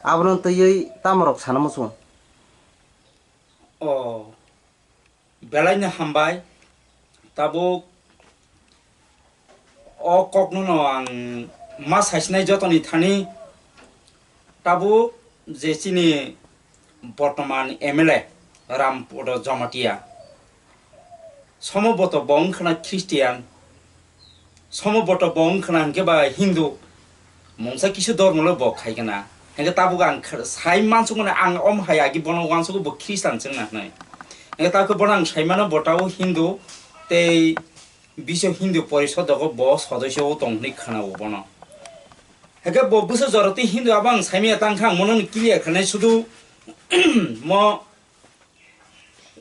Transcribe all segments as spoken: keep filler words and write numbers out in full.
Abono twiwi tamorok sana muchung? O, belaino hambai. Tabuk o koknono ang ma saisinai jotoni thani. Tabuk je chini bortoman M L A Rampodo Jomatia, somoboto bo wngkhana Christian, somoboto bo wngkhana hwnkhe ba Hindu, mungsa kisu dormo le bo khai kana. Hwnkhe tabuk ang kha-, sai mansukmani ang om hai agi bono uansukgo bo Christian se wngna hwnwi. Hwnkhe tabuk bono ang sai mano bo tabuk Hindu tei Biswa Hindu Porishodogo bo sodosyo o tong hwnwi khwnao bono. Hwnkhe bo bwswk jora twi Hindu abo ang saimanya tang kha, ang bono clear khlainai sudu mo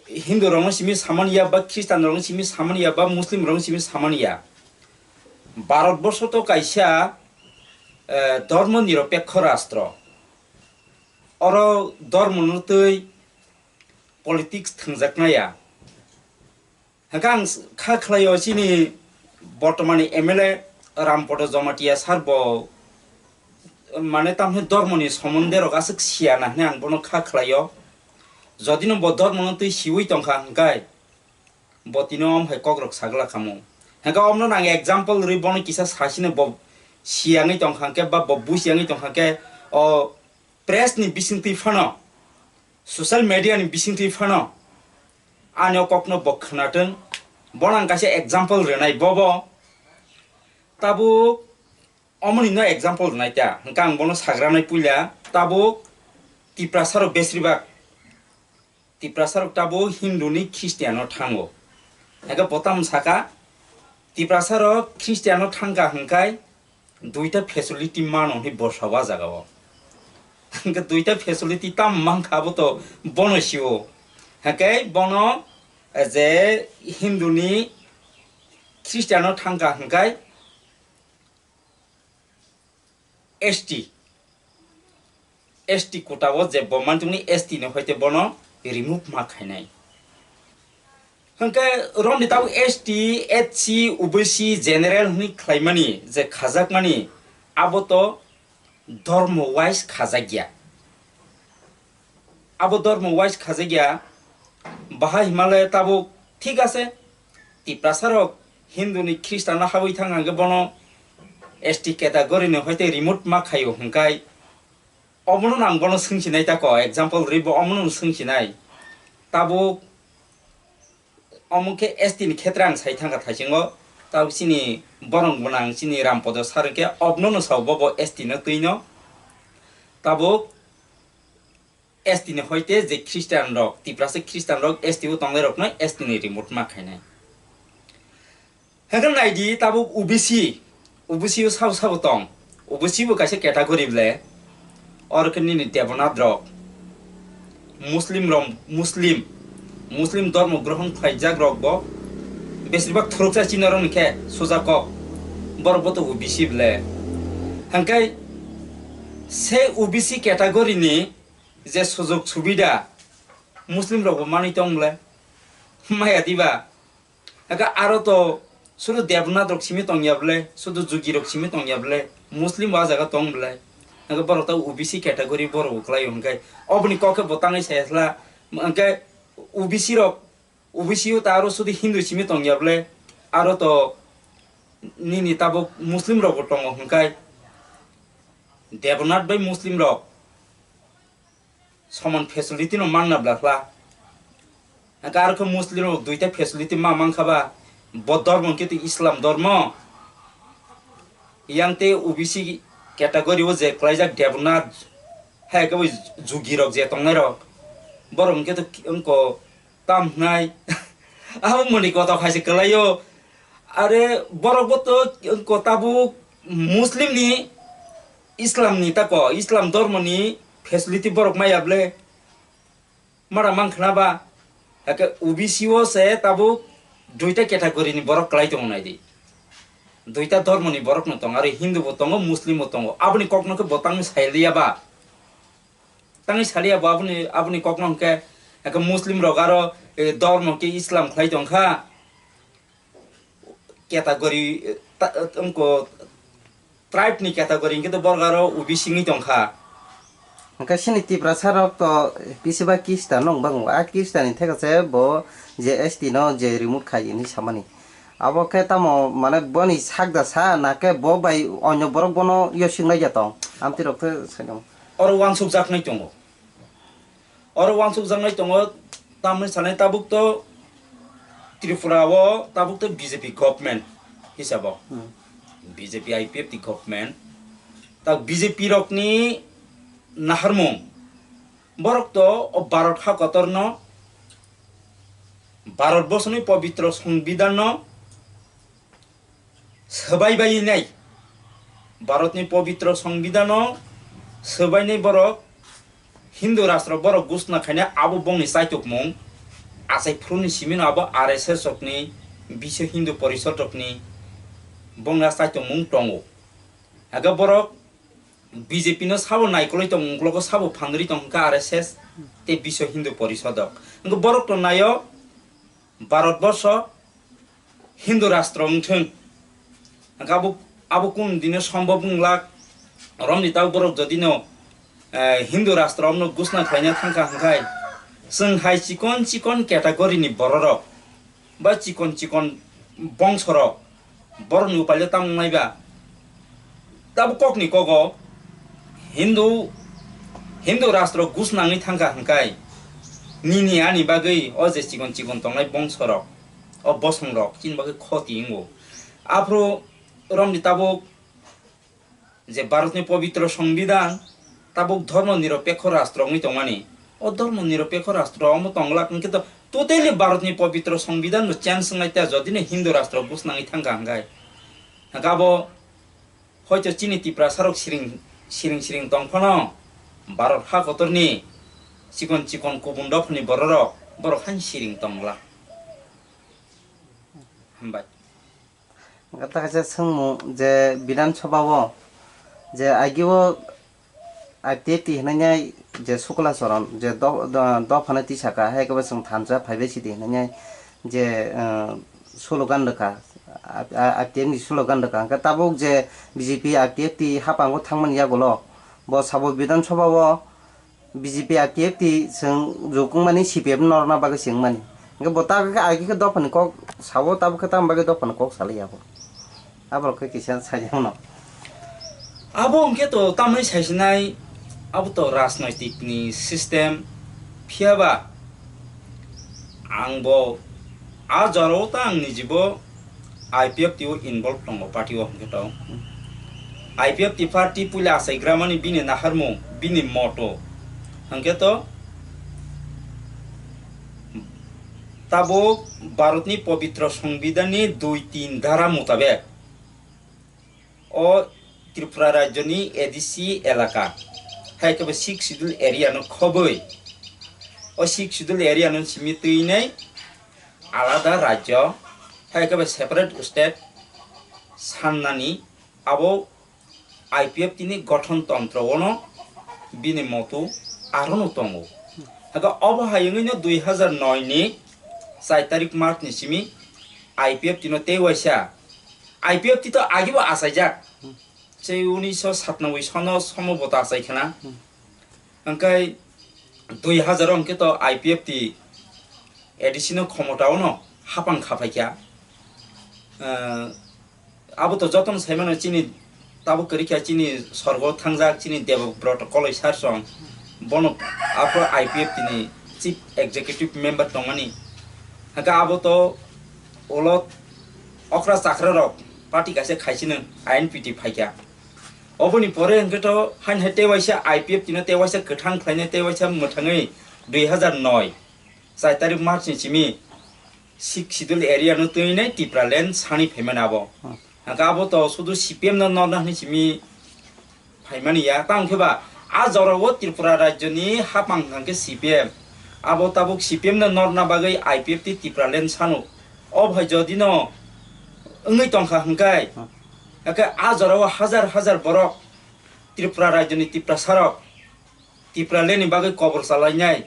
Hindu rokno simi samani ya, ba Christian rokno simi samani ya, ba Muslim rokno simi samani ya. Bharat borsho to kaisa, eh, dhormo niropekho rastro. Oro dhormo no twi politics thwngjaknai ya. Hwnkhe ang s-, kha khlaio chini bortomani M L A Rampodo Jomatia sir bo, mane, tamni dormoni somonde rok aswk siya na hwnwi ang bono kha khlaio. Jodi no bo dormono twi siwi tongkha hwnkhe bo tino om hai kokrok sagla khamu. Hwnkhe omno nang example rwi bono kisa sasino bo siyangwi tongkha hwnkhe ba bo buchiyangwi tongkha hwnkhe o press ni bisingtwi phano, social media ni bisingtwi phano ani o kokno bo khwnatwng. Bono ang kaisa example rwnai, bobo tabuk omoni no example rwnai ta, hwnkhe ang bono sagranai puila. Tabuk Tiprasa rok besibak, Tiprasa rok tabuk Hindu ni Christian o thango. Hwnkhe bo tamo saka, Tiprasa rok Christian o thangkha hwnkhe duita facility mano hwnwi bo sao a jaga o. Hwnkhe duita facility tamo mankha abo to bono sio. Hwnkhe bono, eh, je Hindu ni Christian o thangkha hwnkhe S T, S T quota o je bo mantungni S T ni hoite bono remove ma khainai. Hwnkhe romni tabuk S T, S C, O B C, general hwnwi khlaimani je khajakmani, abo to dhormo wise khajakya. Abo dhormo wise khajakya, bahai himale tabuk thik ase, Tiprasa rok Hindu ni Christian no habwi thang hwnkhe bono S T category ni hoite remove ma khaio hwnkhe, omono nang bono swngsinai tako, example rwi bo omono swngsinai. Tabuk omo khe S T ni khetre ang sai thangkha thaisingo, tabuk chini borok gwnang chini Rampodo sir khe obnono sao bobo S T no twi no. Tabuk S T ni hoite je Christian rok, Tiprasa Christian rok S T o tongnai rokno S T ni remove ma khainai. Hwnkhe naidi tabuk O B C, O B C o sabo sabo tong. O B C bo kaisa category ble. Oro khe nini Debnath rok, Muslim rok, Muslim, Muslim dhormo grohon khlaijak rok bo besibak thuruksa chini rok ni khe suja kok. Borok bo to O B C ble. Hwnkhe se O B C category ni je sujok subida Muslim rok bo manwi tong ble? Maya diba? Aka aro to sudu Debnath rok simi tongya ble, sudu Jugi rok simi tongya ble, Muslim bo ah jaga tong ble. Aka borok ta O B C category borok bo kwlai hwnkhe oboni kok khe bo tangwi saya sla, hwnkhe O B C rok, O B C o ta aro sudu Hindu simi tongya ble, aro to nini tabuk Muslim rok bo tongo hwnkhe Debnath bai Muslim rok soman facility no manna bla khla. Hwnkhe aro khe Muslim rok duita facility ma mankha ba, bo dormo hwnkhe twi Islam dormo. Yang tei O B C category o je kwlaijak Debnath, hai khe bo Jugi rok je tongnai rok, borok hwnkhe to wngko tam hwnai. Abo moni kotok hai se kwlaio. Are borok bo to wngko tabuk Muslim ni, Islam ni tako, Islam dormo ni facility borok maya ble? Mara mang khna ba? Hake O B C o se tabuk duita category ni borok kwlai tongo nai di. Duita dormo ni borok no tongo, aro Hindu bo tongo, Muslim bo tongo. Aboni kok no khe bo tangwi sai liya ba? Tangwi saliya bo aboni, aboni kokno hwnkhe, hwnkhe Muslim rok aro, eh, dormo hwnkhe Islam khlai tongkha. Category, eh, ta-, wngko tribe ni category hwnkhe to borok aro O B C wngwi tongkha. Hwnkhe chini Tiprasa rok to bisi ba kista no wng bang, a kista ni theka se bo je S T no je remove khai hinwi samani. Abo khe tamo mane boni sak da sa na khe bo bai onyo borok bono yosik nai ya tong? Amtwi rok khe sai no. Oro wansuk jak nai tongo. Oro wansuk jak nai tongo, tamni sanai tabuk to Tripura o tabuk to B J P government hisabo. Hmm. B J P I P F T government. Ta B J P rokni naharmung. Borok to o Bharat ha kotorno, Bharat borsoni pobitro songbidanno swbai bai nai. Bharatni pobitro songbidanno swbainai borok Hindu rastro borok gusna khaina abo bongni chaitukmung. Achai phuruni simino abo R S S rokni, Biswa Hindu Porishad rokni bongni chaitukmung tongo. Aga borok B J P no sabo naikolwi tong, uklogo sabo phanrwi tong hwnkha R S S tei Biswa Hindu Porishad rok. Hwnkhe borok to naio Bharat borsho Hindu rastro wngthwng. Hwnkhe abo, abo kunu dino sombhob wng glak. Romni tabuk borok jodi no, eh, Hindu rastro omno gusna khlaina thangkha hwnkhe chwng hai chikon chikon category ni bororok ba chikon chikon bongsorok borokni upaile tamo wngnai ba? Tabuk kokni kogo Hindu, Hindu rastro gusnangwi thangkha hwnkhe nini ani bagwi o je chikon chikon tongnai bongsorok, o bosongrok chini bagwi khoti wngo. Aphuru romni tabuk je Bharatni pobitro songbidan tabuk dhormo niropekho rastro wngwi tongmani. O dhormo niropekho rastro omo tonglak hwnkhe to totally Bharatni pobitro songbidan no change wngnai ta jodi no Hindu rastro gusnangwi thangkha hwnkhe. Hwnkhe abo hoito chini Tiprasarok siring, siring siring tong phano Bharat ha kotorni chikon chikon kubun dophani bororok borok haino siring tongla. Hambai. Hwnkhe ta kaisa swngmung je Bidhan Sabha o je agi o I P F T hinwi nai je Sukla Charan je do-, do-, dophano tisaka, hai khe bo chwng thansa phaibai sidi hinwi nai je, eh, slogan rwkha, I P F T ni slogan rwkha. Hwnkhe tabuk je B J P I P F T haphango thangmani yagulo bo sabo Bidhan Sabha o B J P I P F T chwng jukung mani C P M norna bagwi se wngmani. Hwnkhe bo ta khe agi khe dophani kok sao, tabuk khe tamo bagwi dophani kok salai abo. Aborok khe kisa saimano. Abo hwnkhe to tamni saisinai, abo to rajnoitik ni system. Phiya ba ang bo a jorao ta ang nijibo I P F T o involve tongo party o hwnkhe to. I P F T party puila achai gramani bini naharmung, bini motto. Hwnkhe to tabuk Bharatni pobitro songbidanni dui tin dhara mutabek o Tripura rajyoni A D C elaka, hai khe bo Sixth Schedule area no khobwi, o Sixth Schedule area no simi twinai alada rajyo, hai khe bo separate state sannani abo I P F T ni gothon tontro ono bini motu arono tongo. Haka obo hai wngwi no dui hazar noi ni char tarik March ni simi I P F T no tei waisa, I P F T to agi bo achaijak. Sei unisho satnoboi sono somo bo ta achai khna. Hwnkhe dui hazar o hwnkhe to I P F T A D C no khomota o no hapang kha phaikha. Ah, abo to jotono saimano chini tabuk kwrwi kha chini sorgo thangjak chini Debabrata Koloi sir song bono aphuru I P F T ni chief executive member tongmani. Hwnkhe abo to ulo okra chakra rok party kaisa khaisino I N P T phaikha. Oboni pore hwnkhe to hain hai tei waisa I P F T no tei waisa kwthang khlainai tei waisa mwthangwi dui hazar noi char tarik March ni simi Sixth Schedule area no twi nai Tipraland sani phaimani abo. Hmm. Hwnkhe abo to sudu C P M no norna hwnwi simi phaimani ya. Tamo khe ba a jora o Tripura rajyo ni hapang hwnkhe C P M. Abo tabuk C P M no norna bagwi I P F T Tipraland sano. O bhai jodi no wngwi tongkha hwnkhe, hmm, hwnkhe a jora o hajar hajar borok Tripura rajyo ni Tiprasa rok Tipraland ni bagwi kobor chalainai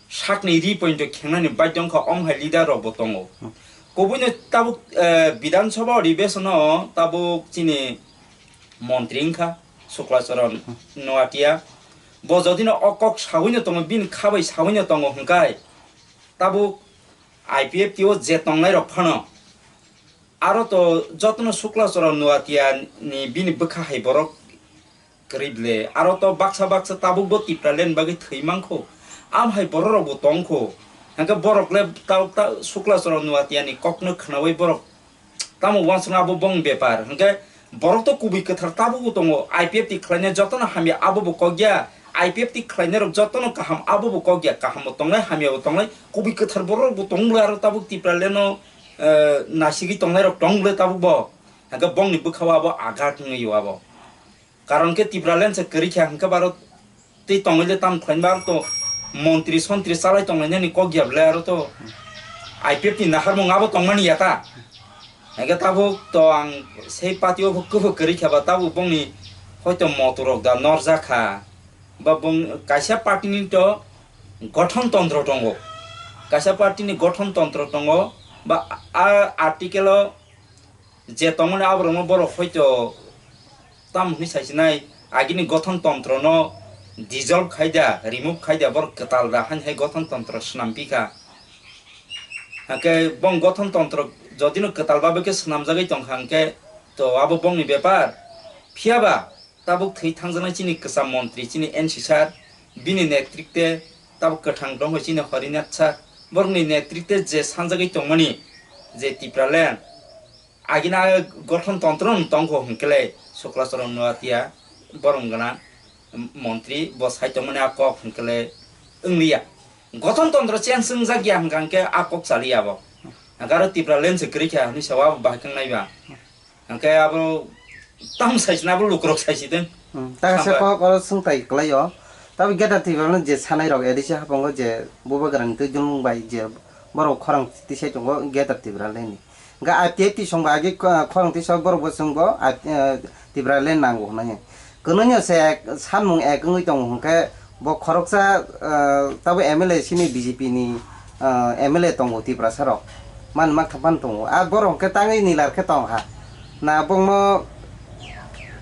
sakni ri pointo khengnani baidya wngkha, omo hai leader rok bo tongo. Hmm. Kubuino tabuk, eh, Bidhan Sabha Adhibeshon o tabuk chini montri wngkha Sukla Charan, hmm, Noatia. Bo jodino o kok sawino tongo, bini kha bai sawino tongo hwnkhe, tabuk I P F T o je tongnairok phano aro to jotono Sukla Choro Nuatia ni bini bwkha hai borok kwrwi ble. Aro to baksa baksa tabuk bo Tipraland bagwi thwi mankho. Am hai borok rok bo tongkho. Hwnkhe borok le tabuk ta Sukla Choro Nuatia ni kokno khnawi borok tamo uansukna abo bongni bepar. Hwnkhe borok to kubui kwthar tabuk bo tongo. I P F T khlaina jotono hamya abo bo kokya. I P F T khlainai rok jotono kaham abo bo kokya. Kaham bo tongnai, hamya bo tongnai. Kubui kwthar borok bo tong ble aro tabuk Tipraland no, eh, nasigwi tongnai rok tong ble tabuk bo. Hwnkhe bongni bwkha o abo agat wngwi o abo. Karon khe Tipraland se kwrwi kha hwnkhe baro tei tongwi le tam khlainai baro to montri sontri chalai tonglainani kok ya ble aro to I P F ni naharmung abo tongmani ya ta. Hwnkhe tabuk to ang sei party o kwbo kwrwi kha ba tabuk bongni hoito motorok da norjak kha. Ba bong kaisa party ni to gothon tontro tongo. Kaisa party ni gothon tontro tongo ba a article o je tongmani aborokno borok hoito tamo hwnwi saisinai, agini gothon tontrono dissolve khai da, remove khai da, borok kwtal da haini hai gothon tontro swnam pi kha. Hwnkhe bong gothon tontro jodino kwtal babe khe swnamjagwi tongkha hwnkhe to abo bongni bepar. Phiya ba tabuk thwi thangjaknai chini kwcham montri, chini N C sir, bini netrikte tabuk kwthang tongkha chini Horinath sir, borokni netrikte je sanjagwi tongmani je Tipraland, agina gothon tontro no tongkho hwnkhe le Sukla Choro Nuatia borom gana montri bo sai tongmani a kok hwnkhe le wngliya. Gothon tontro change wngjak ya hwnkha hwnkhe a kok chaliya bo. Hwnkhe aro Tipraland se kwrwi kha hwnwi sawi abo bahai khe wngnai ba. Hwnkhe abo tamo saisina abo lukurok saisi den. Hmm, ta kaisa kok oro swngtai kwlaio. Tamo Greater Tipraland je sanai rok A D C hapango je bubagrani twi jumung bai je borok khorang tisai tongo Greater Tipraland ni. Hwnkhe I P F T song ba agi, ah, khorang tisok borok bo chwng bo, ah, eh, Tipraland nango hwnwi. Kwnwi no se ek, sanmung ek wngwi tongo hwnkhe bo khoroksa, ah, tabo M L A sini B J P ni, ah, M L A tongo Tiprasa rok. Man mak thapan tongo. A borok hwnkhe tangwi nilar khe tong ha. Na bongno,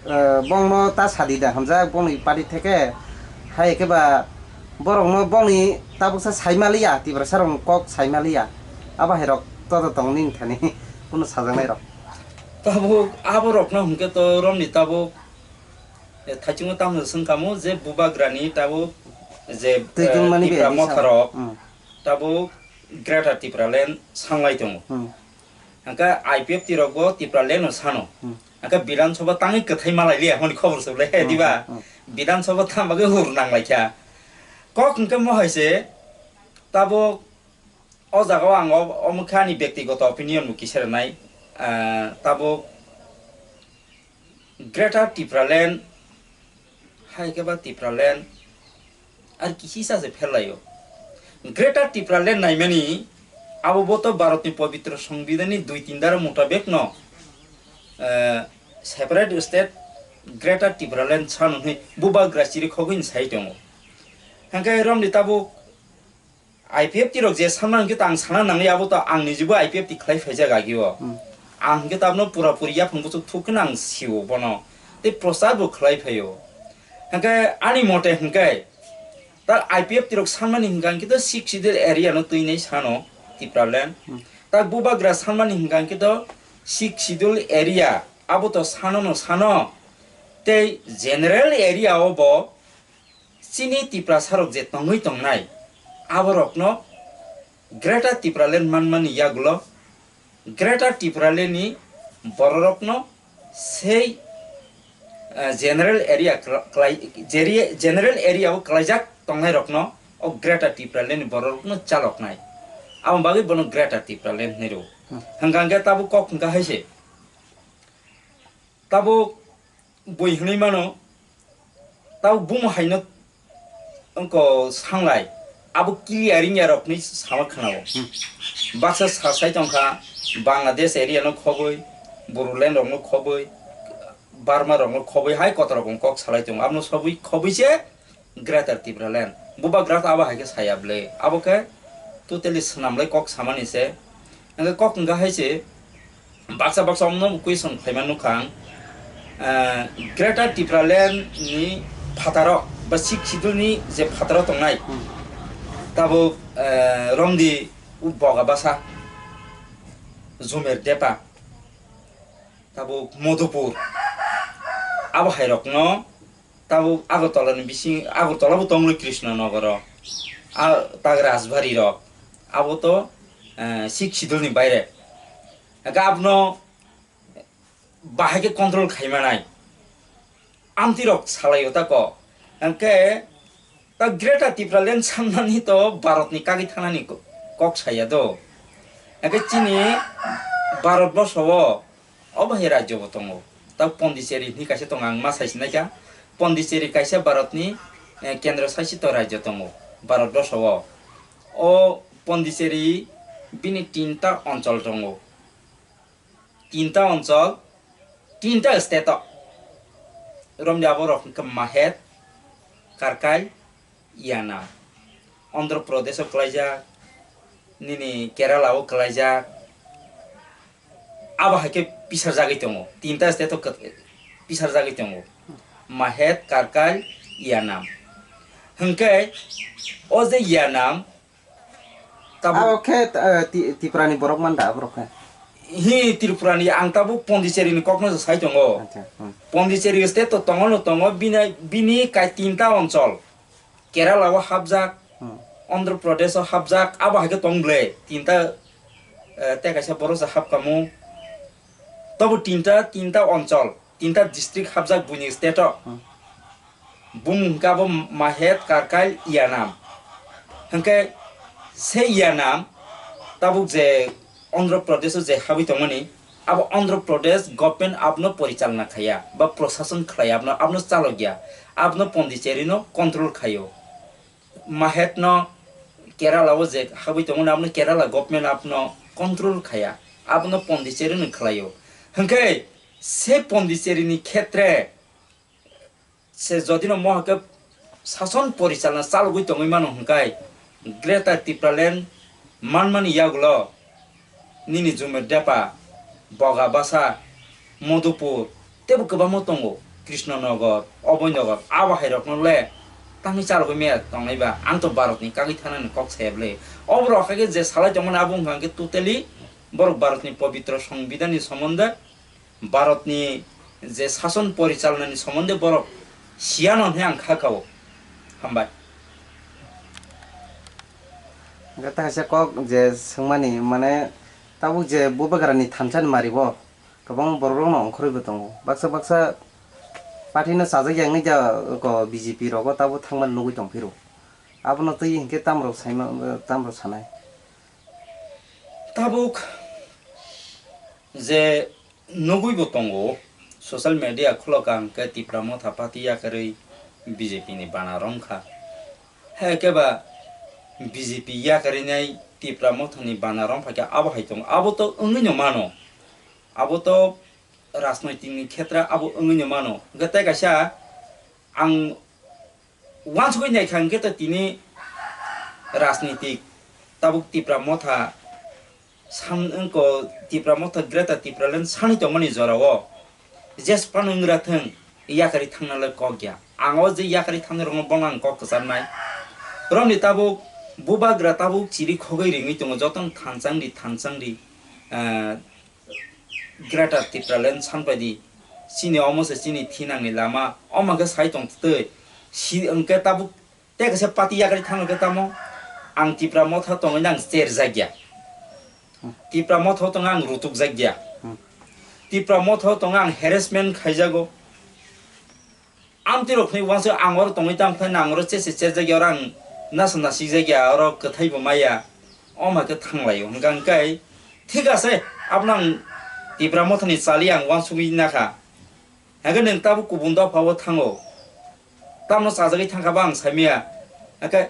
eh, bongno ta sadi da hamjak bongni party theke hai khe ba borokno bongni tabuksa saimaliya, Tiprasa rokni kok saimaliya. Abo hai rok todo tong nini thani kunu sajaknai rok. Tabuk abo rokno hwnkhe to romni tabuk, eh, thaichungo tamo swngkamo je bubagrani tabuk je, twi eh, jumani be Tipra ani sa- motharok Hmm. tabuk Greater Tipraland sanglai tongo. Hmm. Hwnkhe I P F T rok bo Tipraland no sano. Hmm. Hwnkhe Bidhan Sabha tangwi kwthai malai liya hwnwi khobor se le, Hmm, diba? Hmm, hmm. Bidhan Sabha tamo bagwi hur nang lai kha. Kok hwnkhe mo hai se, tabuk o jaga o ang o, omo khe ani bektigoto opinion bo kisa rwnai. Ah, tabuk Greater Tipraland, hai khe ba Tipraland, ar kisi sa se pherlaio. Greater Tipraland naimani abo bo to Bharatni pobitro Songbidanni dui tin dara mutabek no, eh, separate state Greater Tipraland sano hwnwi bubagra chiri khogwi sai tongo. Hwnkhe romni tabuk I P F T rok je sanna hwnkhe to ang sana nangya, abo to ang nijibo I P F T khlai phaijak agio. Hmm. Ang hwnkhe to abono pura puri yaphang buchuk thuk kheno ang sio bono. Tei prochar bo khlai phaio. Hwnkhe ani mote hwnkhe ta I P F T rok sanmani hwnkha hwnkhe to Sixth Schedule area no twinai sano Tipraland. Hmm. Ta bubagra sanmani hwnkha hwnkhe to Sixth Schedule area abo to sano no sano. Tei general area o bo chini Tiprasa rok je tongwi tongnai, aborokno Greater Tipraland manmani yagulo Greater Tipraland ni bororokno sei, eh, general area kla-, klai-, jeria-, general area o klaijak tongnairokno o Greater Tipraland ni bororokno chaloknai. Aboni bagwi bono Greater Tipraland hwnwi rwo. Hmm. Hwnkha hwnkhe tabuk kok hwnkha hai se. Tabuk bui hwnwi mano, tabuk bumo haino wngkha sanglai, abo clear wngya rokni sama khwnao. Hmm. Baksa sa sai tongkha, Bangladesh area no khobwi, Bodoland rok no khobwi, Burma rok no khobwi, hai kotor rok kok salai tongo. Abono sobwi khobwi se Greater Tipraland. Bubagra abo hai khe saya ble. Abo khe totally swnamlai kok samani se. Hwnkhe kok hwnkha hai se, baksa baksa omno bo question khlaima nukha ang. Ah, Greater Tipraland ni phataro ba Sixth Schedule ni je phataro tongnai, tabuk, eh, romdi u Boga Basa, Jumer Depa, tabuk Modupur, abo hai rokno tabuk Agartala ni bising, Agartala bo tonglo Krishna Nogoro, a, tak Rajbari rok, abo to, eh, Sixth Schedule ni baire. Hake abono bahai khe control khai manai. Amtwi rok salaio tako. Hake ta Greater Tipraland sanmani to Bharat ni kagwi thanani ko-, kok saya do. Hake chini Bharat borso o obo hai rajyo bo tongo. Ta Pondicherry hwnwi kaisa tongo, ang ma sai sinai kha. Pondicherry kaisa Bharat ni, eh, kendro sasito rajyo tongo Bharat borso o. O Pondicherry bini tinta onchol tongo. Tinta onchol, tinta state o. Romdi abo rok hwnkhe Mahet, Karkail, Yanam. Andhra Pradesh o kwlaijak, nini Kerala o kwlaijak. Abo hai khe pisarjagwi tongo. Tinta state o kwt-, pisarjagwi tongo. Mahet, Karkail, Yanam. Hwnkhe o je Yanam, tabuk abo khe, eh, Ti-, Tripura ni borok man da aborok khe? Hi Tripura ni, ang tabuk Pondicherry ni kokno sai tongo. Acha, hmm. Pondicherry state to tongo no tongo, bini, bini kai tinta onchol. Kerala o hapjak, hmm, Andhra Pradesh o hapjak, abo hai khe tong ble, tinta, eh, tei kaisa borok se hapkamu. Tabuk tinta, tinta onchol, tinta district hapjak buini state o. Hmm. Bumung hwnkhe abo Mahet, Karkail, Yanam. Hwnkhe se Yanam tabuk je Andhra Pradesh o je habwi tongmani, abo Andhra Pradesh government abono porichalna khaiya, ba prosason khlaiya, abono, abono chalokya, abono Pondicherry no control khaio. Mahet no Kerala o je habwi tongmani, abono Kerala government abono control khaiya, abono Pondicherry no khlaio. Hwnkhe se Pondicherry ni khetre se jodino mohake sason porichalna chalogwi tongwi mano hwnkhe, Greater Tipraland manmani yagulo nini Jumer Depa, Boga Basa, Modupur, teibo kwbangma tongo, Krishnanagar, Abhoynagar, abo hai rokno le tangwi chalogwi maya tongnai ba, ang to Bharat ni kagwi thanani kok saya bwle. Oborok hai khe je salai tongmani abo wngkha hwnkhe totally borok Bharat ni pobitro Songbidan ni somonde Bharatni je sason porichalnani somonde borok siyano hinwi ang kha kao. Hambai. Hwnkhe ta kaisa kok je swngmani, mane, tabuk je Bubagrani thansa ni mari bo kwbang borok rokno ongkhorwi bo tongo. Baksa baksa party no chajak ya wngwi ja ko B J P rogo tabuk thangmani nugwi tongphiro. Abono twi hinkhe tamrok saima, tamrok sanai. Tabuk je nugwi bo tongo, social media khulokha hwnkhe Tipra Motha party yakarwi B J P ni bana romkha. Hai khe ba B J P yakarwi nai Tipra Motha ni bana romphai khe abo hai tongo. Abo to wngwi no mano. Abo to rajnoitik ni khetra abo wngwi no mano. Hwnkhe tei kaisa ang uansugwi naikha hwnkhe to tini rajnitik tabuk Tipra Motha san wngko, Tipra Motha Greater Tipraland sanwi tongmani jorao jesphano wngwra thwng, yakarwi thangnalai kok ya. Ang o je yakarwi thangnai rokno bono ang kok kwcharnai. Romni tabuk bubagra tabuk chiri khogwi ringwi tongo, jotono thanchang di, thanchang di, ah, Greater Tipraland sanpai di, chini omo se chini thinangni lama, omo khe sai tong twi, si hwnkhe tabuk tei kaisa party yakarwi thangno khe tamo, ang Tipra Motha tongwi nang cherjak ya, Tipra Motha tongwi ang rutuk jak ya, Tipra Motha tongwi ang harassment khaijago. Amtwi rok phai uansuk ang oro tongwi tang phai nang oro chese cherjak ya, oro ang nasa nasik jak ya, oro kwthai bo maya, omo khe thanglaio hwnkha hwnkhe thik ase, abono ang Tipra Mothani chali ang uansugwi nakha. Hwnkhe nwng tabuk kubun dopha o thango, tamno chajagwi thangkha bo ang saimaya. Hwnkhe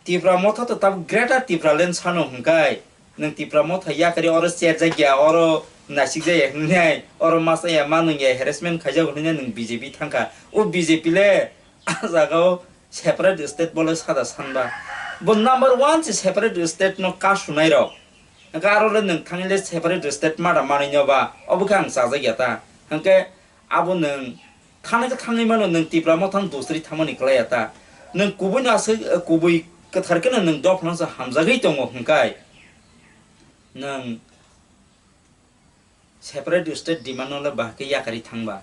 Tipra Motha to tabuk Greater Tipraland sano hwnkhe, nwng Tipra Motha yakarwi oro cherjak ya, oro naisik jaya hwnwi, oro masa ya, ma nung ya, harassment khaijak hwnwi nwng B J P thangkha. O B J P le a jaga o separate state bole sada sanba. Bo number one se separate state no ka sunai rok. Hwnkhe aro le nwng thangwi le separate state mada manwi no ba, obo khe ang chajak ya ta. Hwnkhe abo nwng Thangnaikhe thangwi mano, nwng Tipra Mothano dusri thangmani kwlaiya ta. Nwng kubuino aswk, kubui kwthar kheno nwng dophano se hamjagwi tongo hwnkhai. Nwng separate state demand no le bahai khe yakarwi thangba.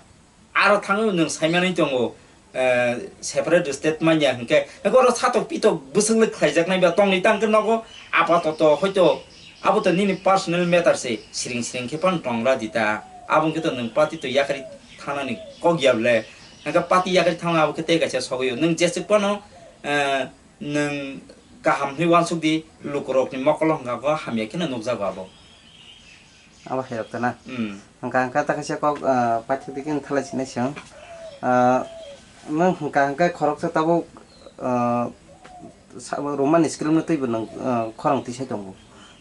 Aro thangwi nwng saimanwi tongo, eh, separate state manya hwnkhe, hwnkhe oro satok pitok bwswk le khlaijaknai ba tongwi tang khe nogo apatoto hoito abo to nini personal matter se, siring siring khe phano tong ra di ta. Abo hwnkhe to nwng party to yakarwi thanani kok ya le. Hwnkhe party yakarwi thangna abo khe tei kaisa sogwi o. Nwng jeswk phano, eh, nwng kaham hwnwi uansuk di, lukurokni mokolo hwnkha khe hamya kheno nukjago abo. Abo hai rok ta na? Hmm. Hwnkha hwnkha ta kaisa kok, ah, paithak digi wng thalai sinai se wng. Ah, nwng hwnkha hwnkhe khoroksa tabuk, ah, sa-, Roman script no twibo nwng, ah, khorang twi sai tongo.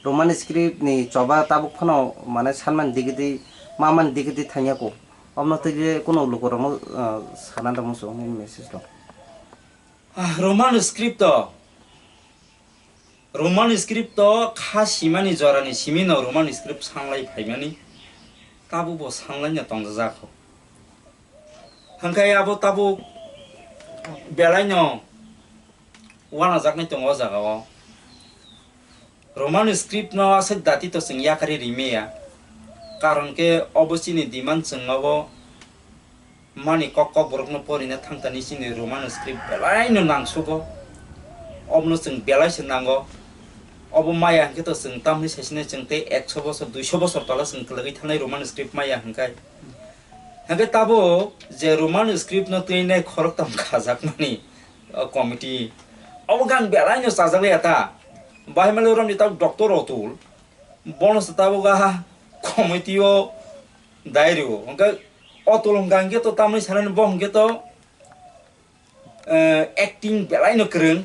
Roman script ni choba tabuk phano mane sanmani digi di, mamani digi di thangya ko. Omno twi je kuno lukurokno, ah, sana da muchung nini message rok. Ah, Roman script o, Roman script o kha simani jorani simi no Roman script sanglai phaimani, tabuk bo sanglai no tongjak kho. Hwnkhe abo tabuk belai no wanajaknai tongo o jaga o. Roman script no aswk dati to chwng yakarwi rimaya, karon khe obo chini demand chwng obo mani kok kok borok no porina thangtani chini Roman script belai no nangsugo, obono chwng belai se nango. Obo maya hwnkhe to chwng tamni saichino chwng tei ekso bosor duiso bosor tola chwng kwlwgwi thangnai Roman script maya hwnkhe. Hwnkhe tabuk je Roman script no twi nai khoroktham khajakmani, o committee. Obo gang belai no chajak ya ta. Bahai male romni tabuk doctor Otul. Bono se tabuk a committee o dai rio. Hwnkhe Otul hwnkha hwnkhe to tamni sanani bo hwnkhe to, eh, acting belai no kwrwng.